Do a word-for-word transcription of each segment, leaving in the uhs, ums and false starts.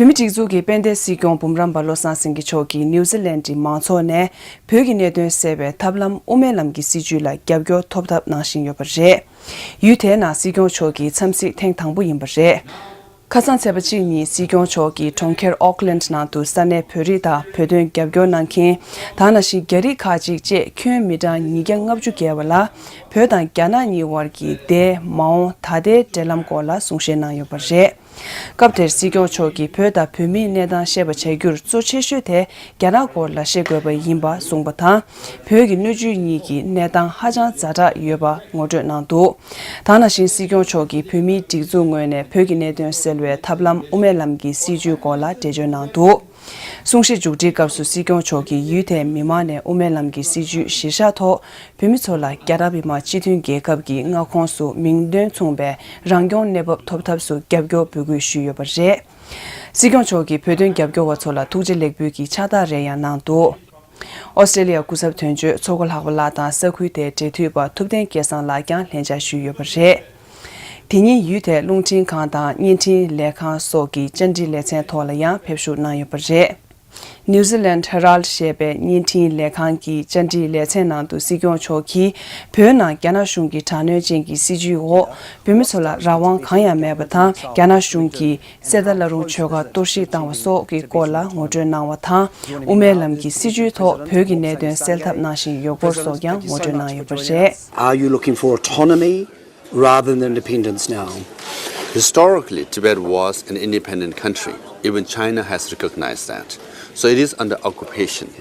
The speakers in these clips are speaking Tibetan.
བོད་མིའི་སྒྲིག་འཛུགས་ཀྱི་དཔལ་ལྡན་སྲིད་སྐྱོང་འབུམ་རམས་པ་བློ་བཟང་སེང་གེ་མཆོག་གིས་ནིའུ་ཛི་ལན་གྱི་མང་ཚོགས་ནས་བོད་ཀྱི་གནད་དོན་སེལ་བའི་ཐབས་ལམ་དབུ་མའི་ལམ་གྱི་སྲིད་བྱུས་ལ་རྒྱབ་སྐྱོར་ཐོབ་ཐབས་གནང་བཞིན་ཡོད་པ་རེད། ཡུལ་དེའི་ནང་སྲིད་སྐྱོང་མཆོག་གི་འཚམས་གཟིགས་ཐེངས་དང་པོ་ཡིན་པ་རེད། ཁ་སང་ཚེས་པ་གཅིག་ཉིན་སྲིད་སྐྱོང་མཆོག་གིས་གྲོང་ཁྱེར་ཨོག་ལན་ནང་དུ་ས་གནས་བོད་རིགས་དང་བོད་དོན་རྒྱབ་སྐྱོར་གནང་མཁན། ད་ནང་བཞིན་རྒྱ་རིགས་ཁག་ཅིག་བཅས་ཁྱོན་མི་གྲངས་ཉིས་བརྒྱ་ལྔ་བཅུ་བརྒལ་བ་ལ་བོད་དང་རྒྱ་ནག་གཉིས་དབར་གྱི་འདས་མ་འོངས་ད་ལྟའི་འབྲེལ་ལམ་སྐོར་ལ་གསུང་བཤད་གནང་ཡོད་པ་རེད། སྐབས་དེར་སྲིད་སྐྱོང་མཆོག་གིས་བོད་དང་བོད་མིའི་གནས་སྟངས་བཤད་པ་བྱ་རྒྱུར་གཙོ་ཆེ་ཤོས་དེ་རྒྱ་ནག་སྐོར་ལ་བཤད་དགོས་པ་ཡིན་པ་གསུངས་པ་དང་། བོད་ཀྱི་སྣོད་བཅུད་གཉིས་ཀྱི་གནས་སྟངས་ཧ་ཅང་ཛ་དྲག་ཡོད་པ་ངོ་སྤྲོད་གནང་འདུག་ད་ནང་བཞིན་སྲིད་སྐྱོང་མཆོག་གིས་བོད་མིའི་སྒྲིག་འཛུགས་ངོས་ནས་བོད་ཀྱི་གནད་དོན་སེལ་བའི་ཐབས་ལམ་དབུ་མའི་ལམ་གྱི་སྲིད་བྱུས་སྐོར་ལ་འགྲེལ་བརྗོད་གནང་འདུག་གསུང་བཤད་མཇུག་སྒྲིལ་སྐབས་སུ་སྲིད་སྐྱོང་མཆོག་གིས་ཡུལ་དེའི་མི་མང་ནས་དབུ་མའི་ལམ་གྱི་སྲིད་བྱུས་གཞིར་བཞག་ཐོག་བོད་མི་ཚོ་ལ་རྒྱ་ནག་མི་དམངས་སྤྱི་མཐུན་རྒྱལ་ཁབ་ཀྱི་མངའ་ཁོངས་སུ་མིང་དོན་མཚུངས་པའི་རང་སྐྱོང་གནས་བབ་ཐོབ་ཐབས་སུ་རྒྱབ་སྐྱོར་འབོད་སྐུལ་ཞུས་ཡོད་པ་རེད། སྲིད་སྐྱོང་མཆོག་གིས་བོད་དོན་རྒྱབ་སྐྱོར་བ་ཚོ་ལ་ཐུགས་རྗེ་ལེགས་འབུལ་གྱི་ཕྱག་རྟགས་རེ་ཡང་གནང་འདུག་ཨོ་སི་ཀྲེ་ལི་ཡ་སྐུ་ཚབ་དོན་གཅོད་མཚོ་སྒོ་ལྷག་པ་ལགས་དང་ས་ཁུལ་དེའི་འབྲེལ་མཐུད་པ་ཐུབ་བསྟན་སྐལ་བཟང་ལགས་ཀྱང་ལྷན་བཅར་ཞུས་ཡོད་པ་རེད། དེ་ཉིན་ཡུལ་དེའི་རླུང་འཕྲིན་ཁང་དང་བརྙན་འཕྲིན་ལས་ཁང་སོགས་ཀྱི་བཅར་འདྲི་ལེ་ཚན་ཐོག་ལ་ཡང་ཕེབས་ཞུགས་གནང་ཡོད་པ་རེད། New Zealand Herald ཞེས་པའི་བརྙན་འཕྲིན་ལས་ཁང་གི་བཅར་འདྲི་ལེ་ཚན་ནང་དུ་སྲིད་སྐྱོང་མཆོག་གིས་བོད་ནང་རྒྱ་ནག་གཞུང་གི་དྲག་གནོན་ཅན་གྱི་སྲིད་བྱུས་འོག་བོད་མི་ཚོ་ལ་རང་དབང་གང་ཡང་མེད་པ་དང་། རྒྱ་ནག་གཞུང་གིས་གསེར་རྟ་བླ་རུང་ཆོལ་ཁ་གཏོར་བཤིག་བཏང་བ་སོགས་ཀྱི་སྐོར་ལ་ངོ་སྤྲོད་གནང་བ་དང་། དབུ་མའི་ལམ་གྱི་སྲིད་བྱུས་ཐོག་བོད་ཀྱི་གནད་དོན་སེལ་ཐབས་གནང་བཞིན་ཡོད་སྐོར་སོགས་ཀྱང་ངོ་སྤྲོད་གནང་ཡོད་པ་རེད། Are you looking for autonomy rather than independence now? Historically, Tibet was an independent country. Even China has recognized that. So it is under occupation.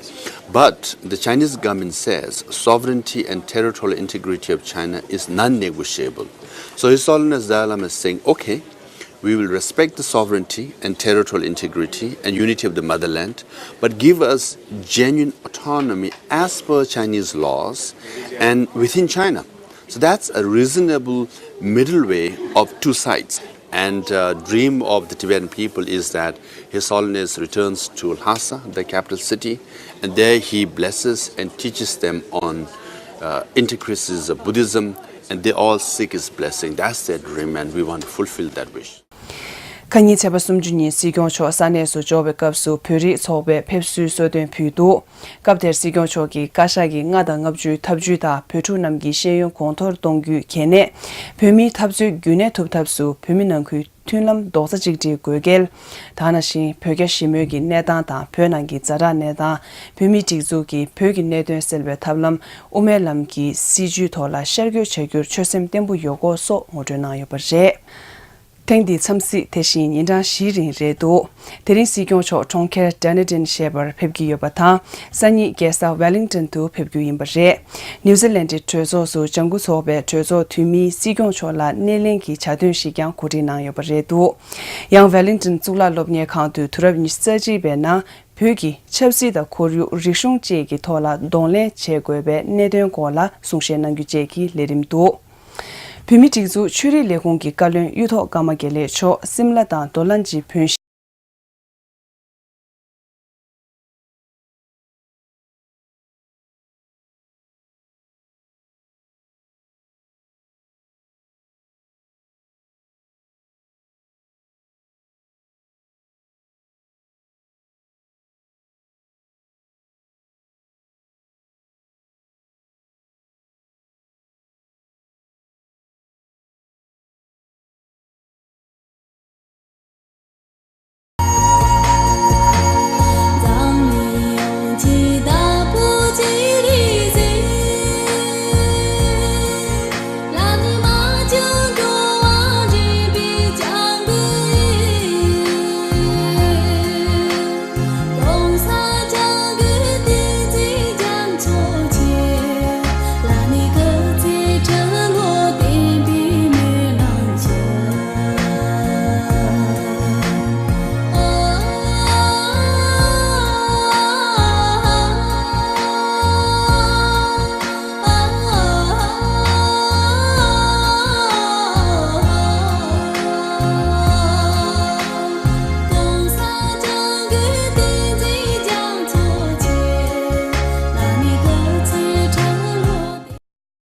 But the Chinese government says sovereignty and territorial integrity of China is non-negotiable. So His Holiness Dalai Lama is saying, okay, we will respect the sovereignty and territorial integrity and unity of the motherland, but give us genuine autonomy as per Chinese laws and within China. So that's a reasonable middle way of two sides. And uh, dream of the Tibetan people is that His Holiness returns to Lhasa, the capital city, and there he blesses and teaches them on uh, intricacies of Buddhism, and they all seek his blessing. That's their dream, and we want to fulfill that wish. ཁ་ཉིན་ཚེས་པ་སུམ་ཅུ་ཉིན་སྲིད་སྐྱོང་མཆོག་ས་གནས་སུ་འབྱོར་བའི་སྐབས་སུ་བོད་རིགས་ཚོགས་པས་ཕེབས་བསུའི་གསོལ་སྟོན་ཕུལ་འདུག་སྐབས་དེར་སྲིད་སྐྱོང་མཆོག་གིས་བཀའ་ཤག་གི་ལྔ་དང་ལྔ་བཅུའི་ཐབས་ཇུས་དང་བོད་ཕྲུག་རྣམས་ཀྱི་ཤེས་ཡོན་གོང་མཐོར་གཏོང་རྒྱུའི་གལ་གནད། བོད་མིའི་འཐབ་རྩོད་རྒྱུན་གནས་ཐུབ་ཐབས་སུ་བོད་མི་ནང་ཁུལ་མཐུན་ལམ་རྡོག་རྩ་གཅིག་སྒྲིལ་དགོས་གལ། ད་ག་ནང་བཞིན་བོད་རྒྱ་ཞི་མོལ་གྱི་གནས་སྟངས་དང་བོད་ནང་གི་ཛ་དྲག་གནས་སྟངས། བོད་མིའི་སྒྲིག་འཛུགས་ཀྱིས་བོད་ཀྱི་གནད་དོན་སེལ་བའི་ཐབས་ལམ་དབུ་མའི་ལམ་གྱི་སྲིད་བྱུས་ཐོག་ལ་ཤར་བསྐྱོད་བྱ་རྒྱུར་ཆོད་སེམས་བརྟན་པོ་ཡོད་སྐོར་སོགས་ངོ་སྤྲོད་གནང་ཡོད་པ་རེད། ཐེངས་འདིའི་འཚམས་གཟིགས་དེ་བཞིན་ཉིན་གྲངས་བཞིའི་རིང་རེད་འདུག་དེ་རིང་སྲིད་སྐྱོང་མཆོག་གྲོང་ཁྱེར་ཌན་ནི་ཊོན་ཞེས་པར་ཕེབས་ཀྱི་ཡོད་པ་དང་། སང་ཉིན་རྒྱལ་ས་ཝེ་ལིང་ཊོན་དུ་ཕེབས་རྒྱུ་ཡིན་པ་རེད། ནིའུ་ཛི་ལན་ཌི་གྲོས་ཚོགས་སུ་ལྗང་ཁུ་ཚོགས་པའི་གྲོས་ཚོགས་འཐུས་མིས་སྲིད་སྐྱོང་མཆོག་ལ་སྣེ་ལེན་གྱི་བྱ་དོན་ཞིག་ཀྱང་གོ་སྒྲིག་གནང་ཡོད་པ་རེད་འདུག་ཡང་ཝེ་ལིང་ཊོན་གཙུག་ལག་སློབ་གཉེར་ཁང་དུ་དུས་རབས་ཉི་ཤུ་རྩ་གཅིག་པའི་ནང་བོད་ཀྱི་ཆབ་སྲིད་དང་ཁོར་ཡུག་རིག་གཞུང་བཅས་ཀྱི་ཐོག་ལ་གདོང་ལེན་བྱེད་དགོས་པའི་གནད་དོན་སྐོར་ལ་གསུང་བཤད་གནང་རྒྱུ་བཅས་ཀྱི་ལས་རིམ་འདུག་བོད་མིའི་སྒྲིག་འཛུགས་ཆོས་རིག་ལས་ཁུངས་ཀྱི་བཀའ་བློན་གཡུ་ཐོག་ཀརྨ་དགེ་ལེགས་མཆོག་སིམ་ལ་དང་མདོ་ལན་གྱི་བོན་